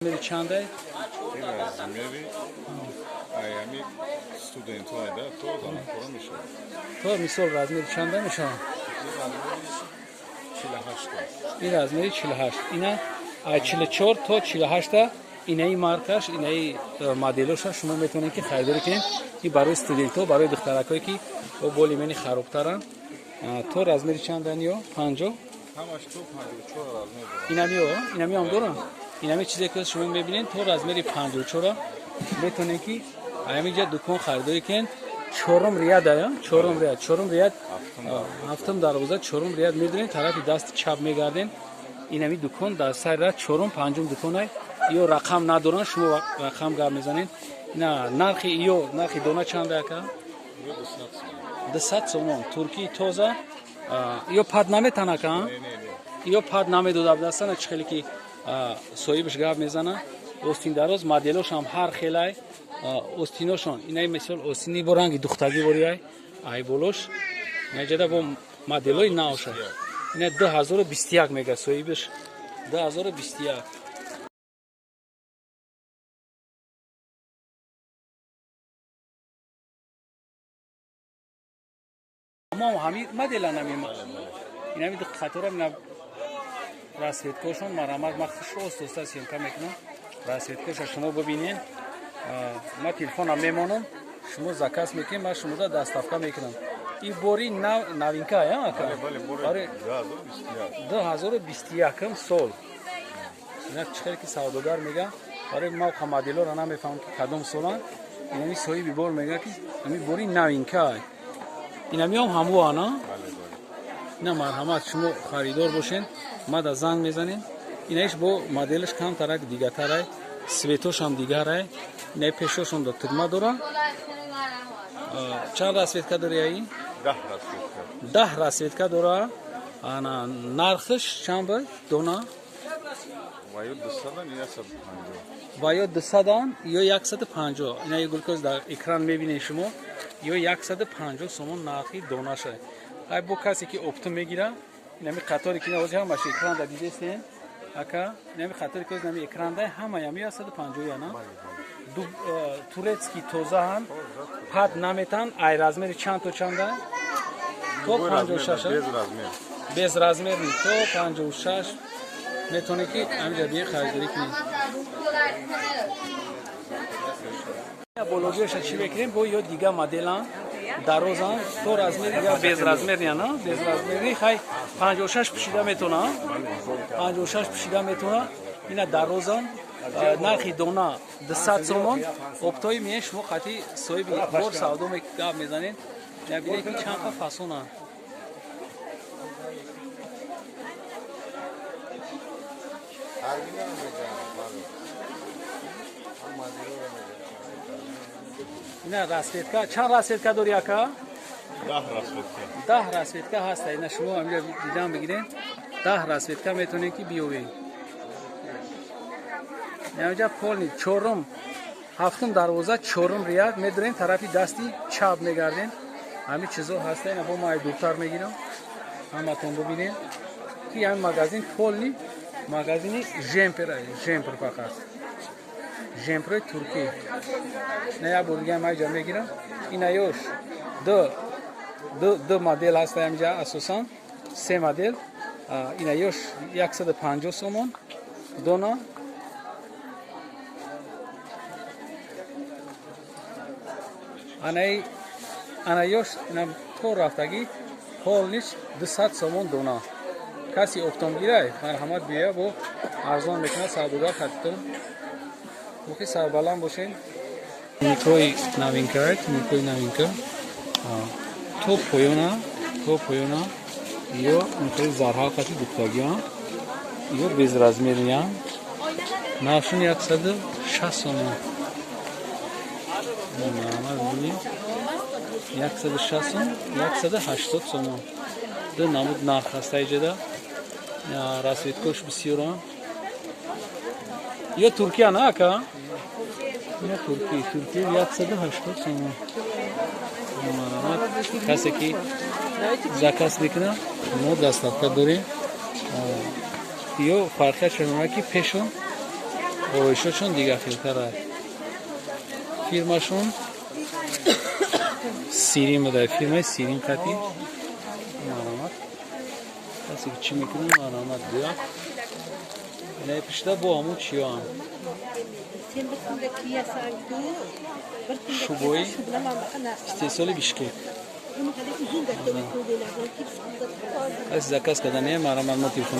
Размери чанда? Ин размери аями студентҳоеда то занакора мешавад. То мисол размери чанда мешавад? Ин размери 48. Ин размери 48. Ина ай 44 то 48 инаи маркаш, инаи моделоша шумо метавонед ки харидорӣ кунед. Ин барои студентҳо, барои духтаракое ки бо боли мени харобтаранд. То размери чандан ё 50? Ҳамаш то 54 размер дорад. Инамиё, инамиё ҳам доранд. Инами чизе ки шумо мебинед то размери 54 метавонед ки ҳаминҷа дукон харидорӣ кунед. Чорум ряд ая, чорум ряд, чорум ряд, ҳафтум дарвоза, чорум ряд медонед, тарафи дасти чап мегарден. Инами дукон дар сари ряд чорум, панҷум дуконай. Ё рақам надоранд, шумо рақам гап мезанед. На нархи ё нархи дона чанд ака? Ё 200 сомон. 200 сомон. Туркии тоза. Ё пад наметан ака? Не, не, не. Ё пад намедода дастана чӣ хеле ки соҳибаш гап мезана. Остин дароз моделошам ҳар хелай. Остиношон инаи мисол остини бо ранги духтагӣ бориай ай болош. Инаҷада бо моделои навша. Ина 2021 мега соҳибаш. 2021. Мо ҳами модела намема. Инами ду қатора мина расцветкошон марамат ма хуш оста съёмка мекунам. Расцветкоша шумо бибинед. Ма телефонам мемонам, шумо заказ мекунед, ман шумода доставка мекунам. Ин бори новинка я ака? Бале, бори 2021 сол. Ина чӣ хеле ки савдогар мега, барои ма моделоро намефаҳмам ки кадом соланд. Инами соҳиби бор мега ки ҳами бори новинка. Инамиам ҳамуа на? Бале, бале. Ина марҳамат шумо харидор бошед, ма да занг мезанем. Инаиш бо моделаш камтарак дигатарай, светошам дигарай. Инаи пешошон да тугма дора. Чанд расцветка дори аи? 10 расцветка. 10 расцветка дора. Ана нархш чанд буд дона? Ва ё 200 ё 150. Ва ё 200 ё 150. Ина гулкоз дар экран мебинед шумо, ё 150 сомон нархи донаша. Ай бо касе ки оптом мегира, инами қаторе ки навози ҳамаш экран да дидесен, ака, инами қаторе ки инами экран да ҳама ями 150 яна. Турецкий тозаан, пад наметан, ай размери чанд то чанда? То 56. Без размер. Без размер то 56 метавонед ки ҳаминҷа бие харидорӣ кунед. Бологиёша чӣ мекунем? Бо ё дига моделан дарозан то размер я без размер я на без размер хай 56 пӯшида метавона, 56 пӯшида метавона. Ина дарозан нархи дона 200 сомон. Оптои меен шумо қати соҳиби бор савдо гап мезанед. Набинед ки чанд қа фасонанд. Ина расцветка, чанд расцветка дори ака? 10 расцветка. 10 расцветка ҳаст. Ина шумо ҳаминҷа дидан бигиред. 10 расцветка метавонед ки биёвед. Инҷа полни чорум, ҳафтум дарвоза, чорум ряд медурем, тарафи дасти чап мегардем. Ҳамин чизо ҳаста. Ина бо ма дуртар мегирам. Ҳаматон бибинед ки ҳамин магазин полни магазини жемпер, жемпер фақат. Жемпрои туркӣ. На як бор дига ма иҷа мегирам. Ина ёш ду модел ҳаст ҳаминҷа асосан се модел. Ина ёш 150 сомон дона. Ана ёш ина то рафтагӣ полниш 200 сомон дона. Каси оптомгирай марҳамат бия, бо арзон мекунад савдогар хатитон. Мухи сарбаланд бошед. Туникои новинка, туникои новинка то поёна, то поёна ё инхели зарҳал қати духтагиан, ё безразмериян. Нархшон 160 сомон. Марҳамат бибинед. 160 сом, 180 сомон. Ду намуд нарх ҳаст иҷода. Расцветкош бисёран. Ё Туркия на ака? Ё Туркия, Туркия 180 сомон. Марҳамат касе ки заказ мекунад, мо доставка дорем. Ё фарқият шумо ки пешон Ороишошон дигар хелтара. Фирмашон Сирин буда, фирмаи Сирин қати. Маромад, касе ки чӣ мекунад, маромад, биё. Инаи пишта бо ҳамун чиёам. Sen bir kunda kiyasan-ku, bir kunda Shu bo'yi kiyasan, shu bilan mana bunaqa narsa. Истеҳсоли Бишкек. Buni qanday uzun katta ko'ylaklarni kiyib. Каси заказ кардане, маромад, мо телефон.